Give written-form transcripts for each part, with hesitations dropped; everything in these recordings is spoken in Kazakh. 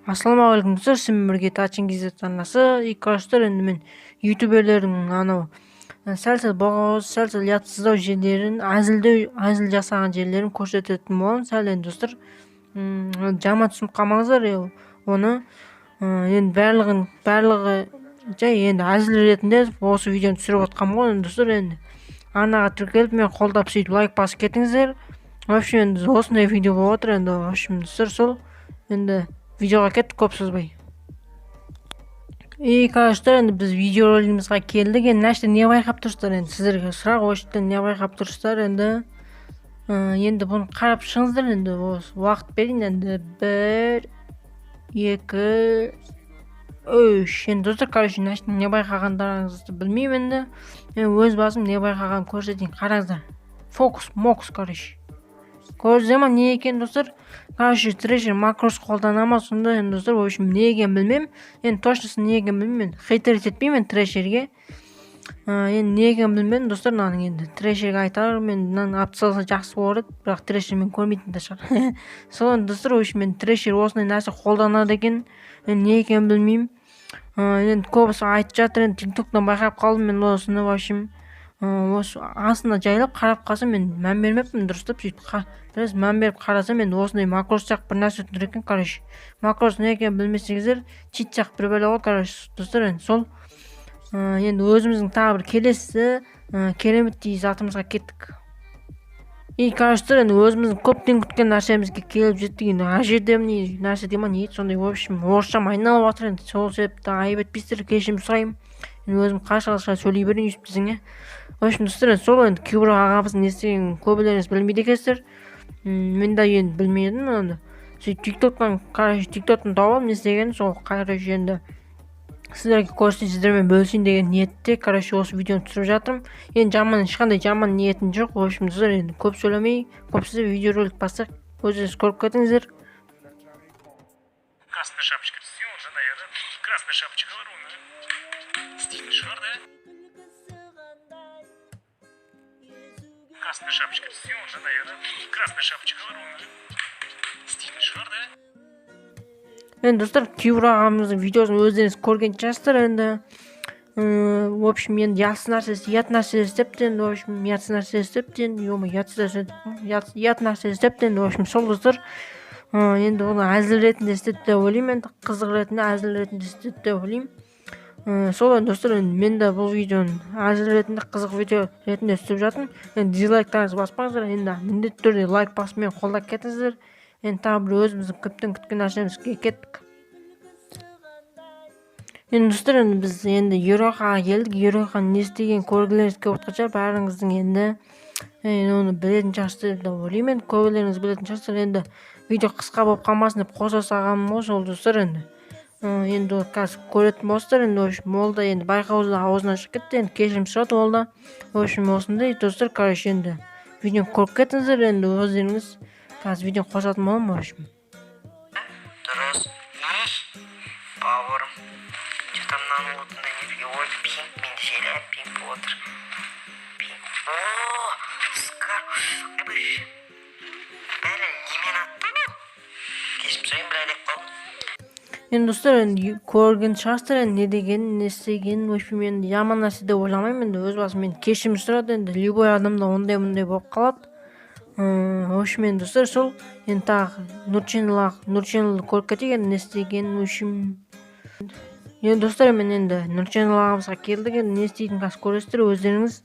Ассалаумағалейкум, достар! Сізбен бірге Тачин KZ арнасы. И, короче, енді мен ютуберлердің анау сәл сәл боғауыз, сәл сәл ұятсыздау жерлерін, әзілдеу, әзіл жасаған жерлерін көрсететін боламын сәл. Енді, достар, жаман түсініп қалмаңыздар оны. Енді барлығы жай, енді әзіл ретінде осы видеоны түсіріп жатқанмын ғой. Енді, достар, енді арнаға тіркеліп, мені қолдап, сөйтіп лайк басып кетіңіздер. В общем, енді осындай видео болып жатыр енді. В общем, достар, сол енді видеоға кеттік көп созбай. И, короче, енді біз видеоролигімізге келдік. Енді мына жерде не байқап тұрсыздар? Енді сіздерге сұрақ: осы жерде не байқап тұрсыздар? Енді енді бұны қарап шығыңыздар. Енді осы уақыт берейін енді: бір, екі, үш. Енді, достар, короче, мына жерде не байқағандарыңызды білмеймін. Енді мен өз басым не байқағанын көрсетейін, қараңыздар. Фокус мокус, короче, көрдіңіздер ма не екенін? Достар, короче, Трешер макрос қолдана ма сонда? Енді, достар, в общем, не екенін білмеймін енді, точносы не екенін білмеймін. Хейтерить етпеймін Трешерге. Енді не екенін білмедім, достар, мынаның. Енді Трешерге айтарым, енді мынаны алып тастаса, жақсы болар еді, бірақ Трешер мені көрмейтін де шығар. Сол енді, достар, в общем, енді Трешер осындай нәрсе қолданады екен, енді не екенін білмеймін. Енді көбісі айтып жатыр, енді ТикТоктан байқап қалдым мен осыны. В общем, осы астына жайлап қарап қалсам, мен мән бермеппін дұрыстап. Сөйтіп біраз мән беріп қарасам, енді осындай макрос сияқты бір нәрсе тұр екен. Короче, макрос не екенін білмесеңіздер, чит сияқты бір бәле ғой, короче, достар. Енді сол енді өзіміздің тағы бір келесі кереметтей затымызға кеттік. И, короче, енді өзіміздің көптен күткен нәрсемізге келіп жеттік. Енді ожидаемый нәрсе дей ма, не еді сондай. В общем, орысшам айналып жатыр енді, сол себепті айып етпейсіздер, кешірім сұраймын. Енді өзім қалайша сөйлей берейін өйстіп десең, иә. В общем, достар, енді сол енді Кюбро ағамыздың не істегенін көбілеріңіз білмейді екенсіздер. Мен де енді білмедім оны. Сөйтіп ТикТоктан, короче, ТикТоктан тауып алдым не істегенін. Сол, короче, енді сіздерге көрсетейін, сіздермен бөлісейін деген ниетте, короче, осы видеоны түсіріп жатырмын. Енді жаман, ешқандай жаман ниетім жоқ. В общем, достар, енді көп сөйлемей, көп сөйлемей, видеоролик бастайық, өздеріңіз көріп кетіңіздер. Красная шапочка түссе, он же, наверное, красная шапочкалар оны істейтін шығар да. Красная шапочка түссе, он же, наверное, красная шапочкалар оны істейтін шығар да. Енді, достар, Кейбір ағамыздың видеосын өздеріңіз көрген шығарсыздар. Енді в общем, енді ұятсыз нәрсе, ұят нәрсе істепті енді. В общем, ұятсыз нәрсе істепті енді, е, ұятсыз нәрсе, ұят нәрсе істепті енді. В общем, сол, достар, енді оны әзіл ретінде істеді деп ойлаймын, енді қызық ретінде, әзіл ретінде істеді деп ойлаймын. Сол енді, достар, енді мен де бұл видеоны әзіл ретінде, қызық видео ретінде түсіріп жатырмын. Енді дизлайктарыңызды баспаңыздар, енді міндетті түрде лайк басып, мені қолдап кетіңіздер. Енді тағы бір өзіміздің көптен күткен нәрсемізге кеттік. Енді, достар, енді біз енді Ерохаға келдік. Ероха не істегенін көргілеріңіз келіп отқан шығар бәріңіздің. Енді енді оны білетін шығарсыздар деп ойлаймын, енді көбілеріңіз білетін шығарсыздар. Енді видео қысқа болып қалмасын деп қоса салғаным ғой сол, достар. Енді енді қазір көретін боласыздар. Енді, в общем, ол да енді байқаусызда аузынан шығып кетті, енді кешірім сұрады ол да. В общем, осындай, достар, короче, енді видеоны көріп кетіңіздер енді өздеріңіз. Қазір видео қосатын боламын, в общем. Дұрыс, бауырым. Че там мынаның отында не? Ой, пинг, менде желеп пинг болып отыр, пинг. О, скар, әбіш, бәрі немен атты бұл? Кешірім сұраймын, бір іліп қалдым. Енді, достар, енді көрген шығарсыздар енді не дегенін, не істегенін. В общем, енді жаман нәрсе деп ойламаймын. Енді өз басым, енді кешірім сұрады, енді любой адамда ондай мындай болып қалады. В общем, енді, достар, сол енді тағы Нұрченлды көріп кетейік енді не істегенін. В общем, енді, достар, мен енді Нұрченл ағамызға келдік. Енді не істейтінін қазір көресіздер өздеріңіз.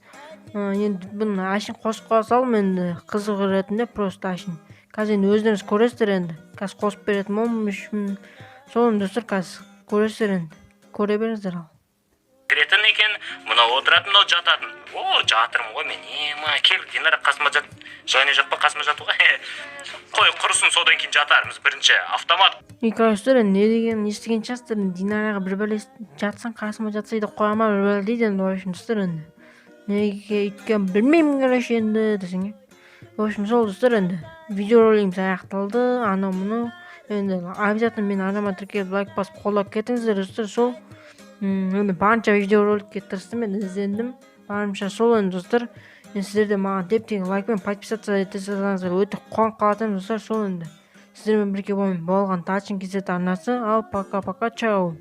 Енді бұны әшейін қосып қоя салдым, енді қызық ретінде, просто әшейін. Қазір енді өздеріңіз көресіздер, енді қазір қосып беретін боламын. В общем, сол енді, достар, қазір көресіздер, енді көре беріңіздер. Ал Кіретін екен, мынау отыратын, мынау жататын. О, жатырмын ғой мен. Ема, кел, Динара, қасыма жат. Және жоқ па қасыма жатуға? Қой, құрысын, содан кейін жатармыз. Бірінші автомат. И, короче, енді не деген, не істеген шығарсыздар? Енді Динараға бір бәле, жатсаң, қасыма жатсай деп қоя ма, бір бәле дейді енді. В общем, достар, енді неге өйткенін білмеймін, короче, енді десең, иә. В общем, сол, достар, енді видеоролигіміз аяқталды. Анау мынау енді обязательно мен арнама тіркеліп, лайк басып, қолдап кетіңіздер, достар. Сол енді барынша видеороликке тырыстым, енді іздендім барынша. Сол енді, достар, енді сіздер де маған теп тең лайк пен подписаться ете салсаңыздар, өте қуанып қалатын едім, достар. Сол енді. Сіздермен бірге болған Талшын KZ арнасы. Ал пока, пока, чао.